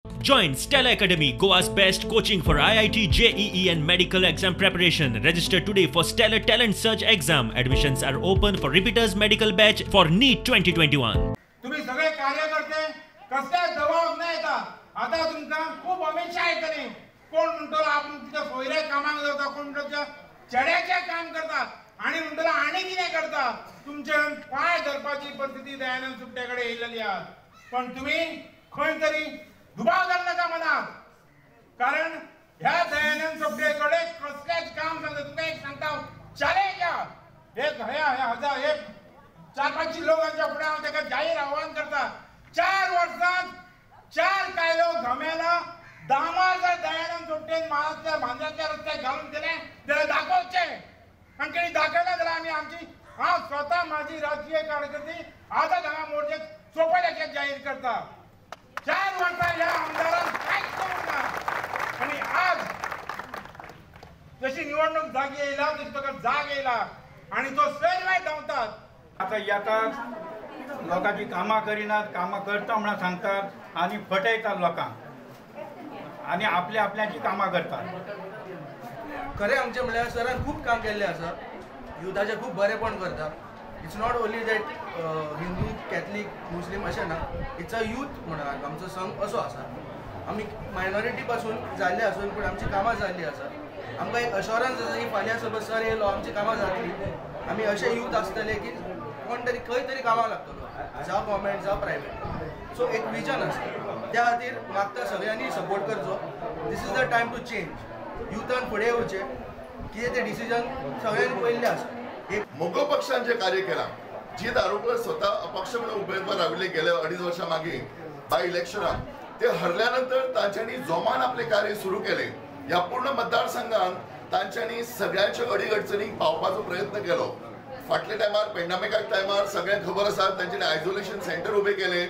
Join Stella Academy, Goa's best coaching for IIT, JEE and medical exam preparation. Register today for Stellar Talent Search exam. Admissions are open for repeaters medical batch for NEET 2021. तुम्ही सगळे कार्यकर्ते कसल्या दबाव न येता आता तुमकां खूब अपेक्षा येतली. कोण म्हणटलो आपूण तुज्या सोयऱ्या कामाक जाता, कोण म्हणटलो चेड्याचें काम करता आनी म्हणटलो आनी कितें करता. तुमचे पांय धरपाची परिस्थिती दयानंद सोपटे कडेन येयलेली आहा. पण तुमी खंय तरी दुबाव घाल नाका मनात, कारण ह्या दयानंद सोपटे कडेन कसलेंच काम सांगता. तुमकां एक सांगता, चॅलेंज आहा. एक हजार एक 4-5 लोकांच्या फुडें हांव ताका जाहीर आव्हान करता. 4 वर्सांत 4 कायलो घमेला दामा जर दयानंद सोपटेन महाराष्ट्र मांद्राच्या रस्त्याक घालून दिलें जाल्यार दाखोवचें. आनी तेणी दाखयलें जाल्यार आमी आमची, हांव स्वता म्हाजी राजकीय कारकिर्दी आतां हांगा मोर्चेक सोंपयल्याचें जाहीर करता. 4 वर्सां ह्या आमदारान कांयच करूंक ना. आनी आज जशी निवडणूक जागी येयला तशी ताका जाग येयला आनी तो सर्वे धांवतात. आतां येतात लोकांची कामां करिनात, कामां करता म्हणून सांगतात आनी फटयतात लोकांक आनी आपल्या आपल्याची कामां करतात. खरें आमचें म्हणल्यार सरान खूब काम केल्लें आसा, युथाचें खूब बरेंपण करता. It's not only that Hindu, Catholic, Muslim अशें ना, it's a youth म्हणून आमचो संघ असो आसा. आमी मायनॉरिटी पासून जाल्ले आसून पूण आमची कामां जाल्लीं आसा. आमकां एक अश्योरन्स आसा की फाल्यां सपोज सर येयलो आमची कामां जातली. आमी अशे यूथ आसतले की कोण तरी खंय तरी कामाक लागतलो, जावं गव्हर्मेंट जावं प्रायवेट. सो एक विजन आसा, त्या खातीर मागता सगळ्यांनी सपोर्ट करचो. This is the time to change. युथान फुडें येवचें, कितें तें डिसिजन सगळ्यांनी पळयल्लें आसा. मगो पक्षान जे कार्य केलां, जीत आरोलकर स्वतः अपक्ष म्हणून उमेदवार राविल्ले गेले 2.5 वर्षां मागे बाय इलेक्शनाक, ते हरल्यानंतर तांच्यांनी जोमान आपले कार्य सुरू केले. ह्या पूर्ण मतदारसंघात तांच्यांनी सगळ्यांच्या अडीअडचणींक पावपाचो प्रयत्न केलो. फाटल्या टायमार पेंडेमिकाक टायमार सगळ्यांक खबर आसा तांच्यांनी आयसोलेशन सेंटर उबे केले,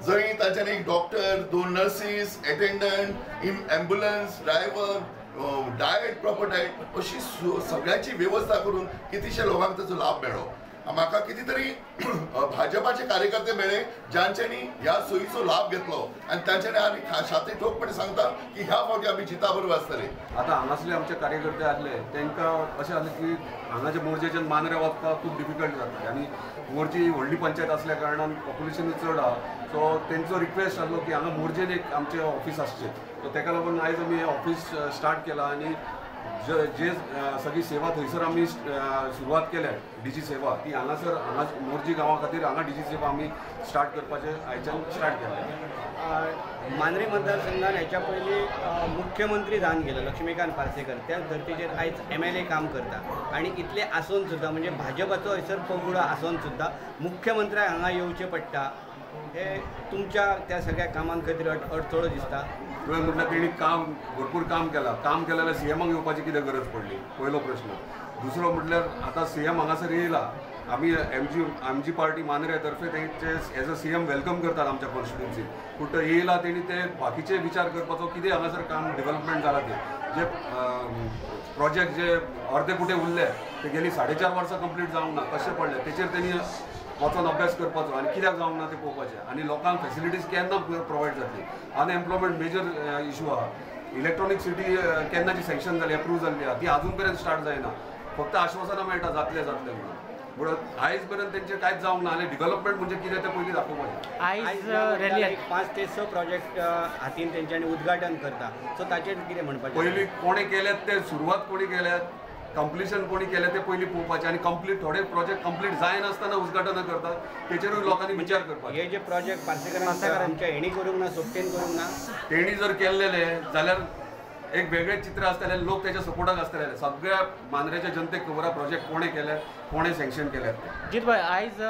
जंय तांच्यांनी एक doctor, 2 nurses, attendant, ambulance driver, diet, proper diet अशी सगळ्याची व्यवस्था करून कितीशे लोकांक ताचो लाभ मेळ्ळो. म्हाका कितीतरी भाजपाचे कार्यकर्ते मेळ्ळे ज्यांच्यांनी ह्या सोयीचो लाभ घेतलो आनी तांच्यांनी आमी छाती ठोकपणे सांगता की ह्या फावटी आमी जिता बरोबर आसतले. आतां हांगासले आमचे कार्यकर्ते आसले तांकां अशें आसलें की हांगाचे मोर्जेच्यान मांद्रे वचपाक खूब डिफिकल्ट जाता आनी मोर्जी व्हडली पंचायत आसल्या कारणान पॉप्युलेशनूय चड आहा. सो तेंचो रिक्वेस्ट आसलो की हांगा मोर्जेन एक आमचें ऑफीस आसचें. सो ताका लागून आयज आमी हें ऑफीस स्टार्ट केलां आनी जे सगळी सेवा थंयसर आमी सुरवात केल्या, डीजी सेवा ती हांगासर हांगा मोर्जी गांवा खातीर हांगा डीजी सेवा आमी स्टार्ट करपाचें आयच्यान स्टार्ट केलें. मांद्रे मतदारसंघान हेच्या पयलीं मुख्यमंत्री जावन गेलो लक्ष्मीकांत पार्सेकर, त्याच धर्तीचेर आयज MLA काम करता आनी इतलें आसून सुद्दां म्हणजे भाजपाचो हयसर पगुडो आसून सुद्दां मुख्यमंत्र्याक हांगा येवचें पडटा. हे तुमच्या त्या सगळ्या कामां खातीर अडथळो दिसता. तुवें म्हटल्यार तेणी काम भरपूर काम केलां, काम केलें जाल्यार सीएमाक येवपाची कितें गरज पडली, पयलो प्रश्न. दुसरो म्हटल्यार आतां सीएम हांगासर येयला, आमी एमजी पार्टी मांद्रे तर्फे तेंचे एज अ सीएम welcome करतात आमच्या कॉन्स्टिट्युन्सीत. पूण तो येयला तेणी ते बाकीचे विचार करपाचो कितें हांगासर काम डेवलपमेंट जालां, ते जे प्रोजेक्ट जे अर्दे कुठे उरले ते गेली 4.5 वर्सां कंप्लीट जावंक ना, कशें पडले तेचेर तेणी वचोन अभ्यास करपाचो आनी कित्याक जावंक ना तें पळोवपाचें आनी लोकांक फेसिलिटीज केन्ना प्रोवायड जातली. अनएम्प्लॉयमेंट मेजर इशू आहा. इलेक्ट्रॉनीक सिटी केन्नाची सँक्शन जाली, एप्रूव जाल्ली आहा, ती आजून पर्यंत स्टार्ट जायना. फक्त आश्वासनां मेळटा जातलें जातलें म्हणून, पूण आयज पर्यंत तेंचें कांयच जावंक ना. आनी डेवलपमेंट म्हणजे कितें तें पयलीं दाखोवपाचें. आयज रॅली 5 ते 6 प्रोजेक्ट हातीन तेंच्यांनी उद्घाटन करता, सो ताचेर कितें म्हणपाचें? पयलीं कोणें केल्यात ते सुरवात कोणी केल्यात, कंप्लिशन कोणी केलें तें पयलीं पळोवपाचें आनी कंप्लीट थोडे प्रोजेक्ट कंप्लीट जायनासतना उद्घाटनां करतात तेचेरूय लोकांनी विचार करपाक. हे जे प्रोजेक्ट पार्सेकरान आमच्या हेणी करूंक ना, सोपटेन करूंक ना, तेणी जर केल्लेले जाल्यार एक वेगळें चित्र आसतलें, लोक तेच्या सपोर्टाक आसतले. सगळ्या मांद्रेच्या जनतेक खबर आहा प्रोजेक्ट कोणें केले, कोणें सँक्शन केले. जीत भाई आयज